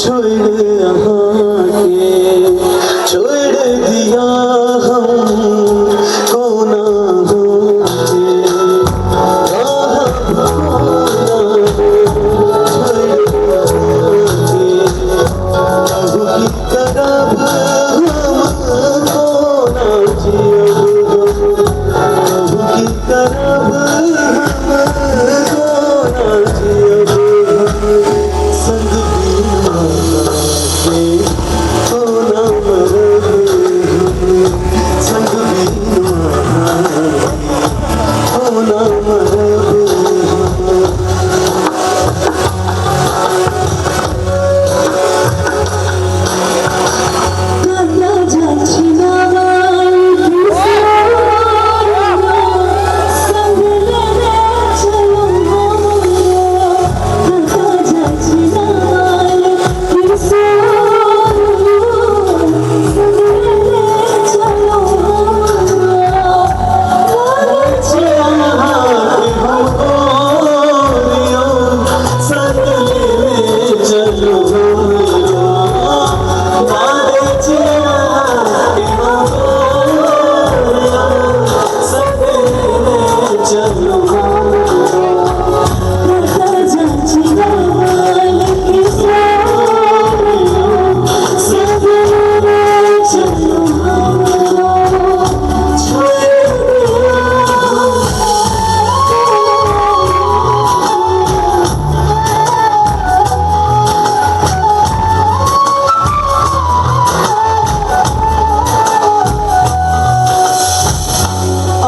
छोड़ि अहाँके छोड़ि दिया हम कोना अहाँके रहब कोना छोड़ि अहाँके कहू की करब हम कोना जियब हम कहू की करब हम कोना जियब हम संग बिना के कोना मरब हम संग बिना कोना मरब हम। কান্না যাচ্ছি না संग लेने चलो हमरा कतऽ जाइ छी किशोर संग लेने चलो हमरा लागल छी अहाँके हम गोरियो संग लेने चलू हमरा लागै छी अहाँके हम गोरियो संग लेने चलू हमरा। कतऽ जाइ छी किशोर संग लेने चलो हमरा छोड़ि दिया।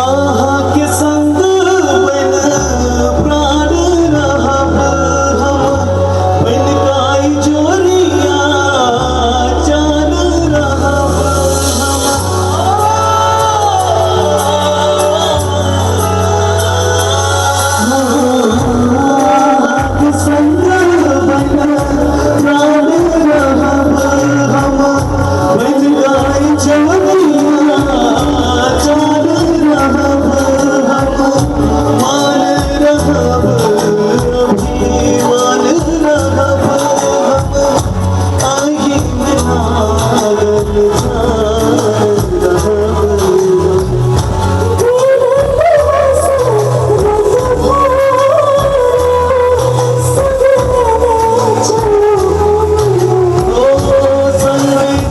अहाँके संग बन प्राण रहब हम बन काई जोरिया चान रहब हम। अहाँके संग बन प्राण रहब हम बन गाय जोरिया चान रहब हम मान रहब अभिमान रहब हम आही में लागल जान रहब हम। ओ संग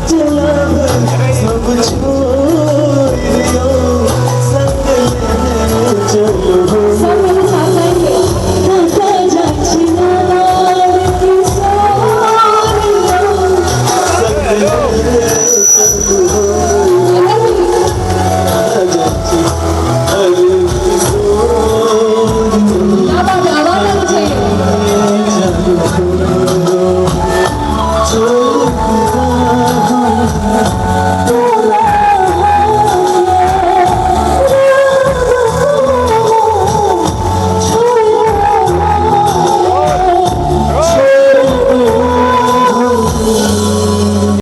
चलब सब छोड़ि दियौ संग लेने चलू। सब मेरे साथ गाएंगे। कतऽ जाइ छी किशोर संग